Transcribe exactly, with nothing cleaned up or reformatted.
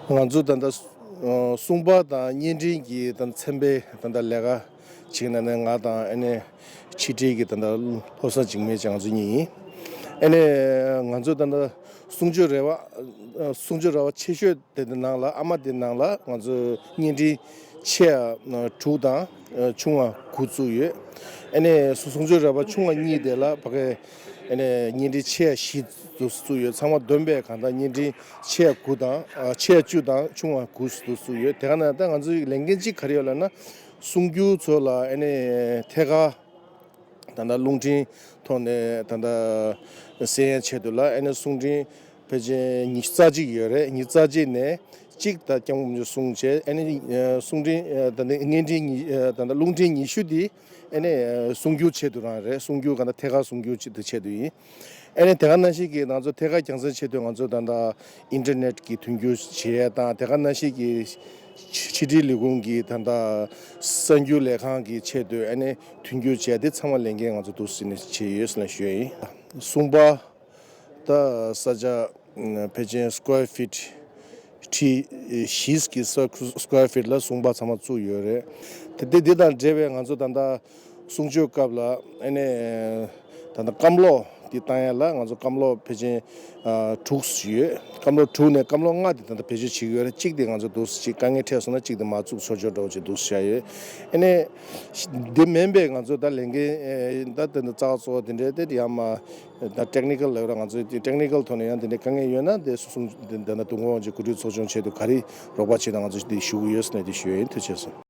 ང་ཚོ་ད་ལྟ་ཨ་གསུང་པ་དང་བརྙན་འཕྲིན་གྱི་ད་ཚན་པའི་ད་ལྟ་ལས་ཀ་བྱེད་ནས་ནས་ང་དང་ཨ་ནི་ཕྱི་དྲིལ་གྱི་ད་ལྟ་བློ་བཟང་འཇིགས་མེད་ཅན་ང་ཚོ་གཉིས་ཡིན། ཨ་ནི་ང་ཚོ་ད་ལྟ་གསུང་ཆོས་རེ་བ་ཨ་གསུང་ཆོས་རེ་བ་ཆེ་ཤོས་དེ་དེ་ནང་ལ་ཨ་མ་དེ་ནང་ལ་ང་ཚོ་བརྙན་འཕྲིན་ཆེ་ཡ་དྲུག་དང་ཨ་ཆུང་བ་དགུ་བཙུགས་ཡོད། ཨ་ནི་གསུང་ཆོས་རེ་བ་ཆུང་བ་གཉིས་དེ་ལ་ཕ་གི་ཨ་ནི་བརྙན་འཕྲིན་ཆེ་ཡ་བཞི་བཙུགས་ཡོད། ཚང་མ་བསྡོམས་པས་གང་ལྟར་བརྙན་འཕྲིན་ཆེ་ཡ་དགུ་དང་ཨ་ཆེ་ཡ་བཅུ་དང་ཆུང་བ་དགུ་བཙུགས་ཡོད། དེ་ག་ན་ད་ང་ཚོའི་ལས་འགན་གཅིག་ག་རེ་ཡོད་ལབ་ན། གསུང་སྒྱུར་ཚོ་ལ་ཨ་ནི་ཐད་ཀར་ད་ལྟ་རླུང་འཕྲིན་ཐོག་ནས་ད་ལྟ་གསན་ཡས་ཆེད་དུ་ལ་ཨ་ནི་གསུང་འཕྲིན་ཕལ་ཆེར་ཉི་ཤུ་རྩ་གཅིག་ཡོད་རེད། ཉི་ཤུ་རྩ་གཅིག་ནས་གཅིག་ད་སྐྱབས་མགོན་གསུང་བྱས། ཨ་ནི་གསུང་འཕྲིན་ད་ལྟ་བརྙན་འཕྲིན་ཉི་ད་ལྟ་རླུང་འཕྲིན་ཉི་ཤུ་འདི་ཨ་ནི་གསུང་སྒྱུར་ཆེད་དུ་རང་རེད། གསུང་སྒྱུར་ག་ད་ཐད་ཀར་གསུང་སྒྱུར་ཆེད་དུ་ཆེད་དུ་ཡིན། ཨ་ནི་དེ་ག་ནང་བཞིན་གྱི་ང་ཚོ་ཐད་ཀར་རྒྱང་སྲིང་ཆེད་དུ་ང་ཚོ་ད་ལྟ་ཨིན་ཊར་ནེཊ་གི་མཐུན་འགྱུར་བྱེད་ཡས་དང་དེ་ག་ནང་བཞིན་གྱི་ཕྱི་དྲིལ་ལས་ཁུངས་ཀྱི་ད་ལྟ་གསར་འགྱུར་ལས་ཁང་གི་ཆེད་དུ་ཨ་ནི་མཐུན་འགྱུར་བྱས་ཏེ་ཚང་མ་ལས་འགན་ང་ཚོ་འདུག་སེ་ནས་བྱས་ཡོད་ཟེར་ནས་ཞུ་ཡ་ཡིན། གསུང་པ་ད་ས་ཆ་ཕལ་ཆེར་སི་ཀོ་ཡར་ཕིཊ་ཁྲི་བཞི་གི་སི་ཀོ་ཡར་ཕིཊ་ལ་གསུང་པ་ཚང་མ་བཙུགས་ཡོད་རེད། དེ་དེ་དེ་དང་འབྲེལ་བའི་ང་ཚོ་ད་ལྟ་གསུང་ཆོས་སྐབས་ལ་ཨ་ནི་ད་ལྟ་སྐམ་ལོ་འདི་བཏང་ཡ་ལ་ང་ཚོ་སྐམ་ལོ་ཕལ་ཆེར་ཨ་དྲུག་ཡོད། སྐམ་ལོ་དྲུག་ནས་སྐམ་ལོ་ལྔ་འདི་ད་ལྟ་བེད་སྤྱོད་བྱེད་ཀྱི་ཡོད་རེད། གཅིག་དེ་ང་ཚོ་འདུག་སེ་ཅིག་དཀའ་ངལ་འཕྲད་སོང་ན་གཅིག་དེ་མར་བཙུགས་ཆོག་ཆོག་འདྲ་བོ་ཅིག་འདུག་སེ་བཞག་ཡོད། ཨ་ནི་དེ་མིན་པའི་ང་ཚོ་ད་ལས་འགན་ཨེ་ད་ད་ད་རྩ་བ་གཙོ་བོ་དེ་འདྲ་དེ་ཡང་མ་ད་ཊེག་ནི་ཀལ་ལབ་ར་ང་ཚོ་དེ་ཊེག་ནི་ཀལ་ཐོག་ནས་ཡང་དེ་འདྲའི་དཀའ་ངལ་ཡོད་ན་དེ་གསུང་དེ་ད་ད་དུང་ཁོང་ཅིག་གོ་སྒྲིག་ཚོགས་ཆུང་ཆེད་དུ་ག་རེ་རོགས་པ་བྱེད་ན་ང་ཚོ་དེ་ཞུ་གི་ཡོད་ཟེར་ནས་དེ་ཞུ་ཡ་ཡིན། ཐུགས་རྗེ་ཆེ་གསུངས།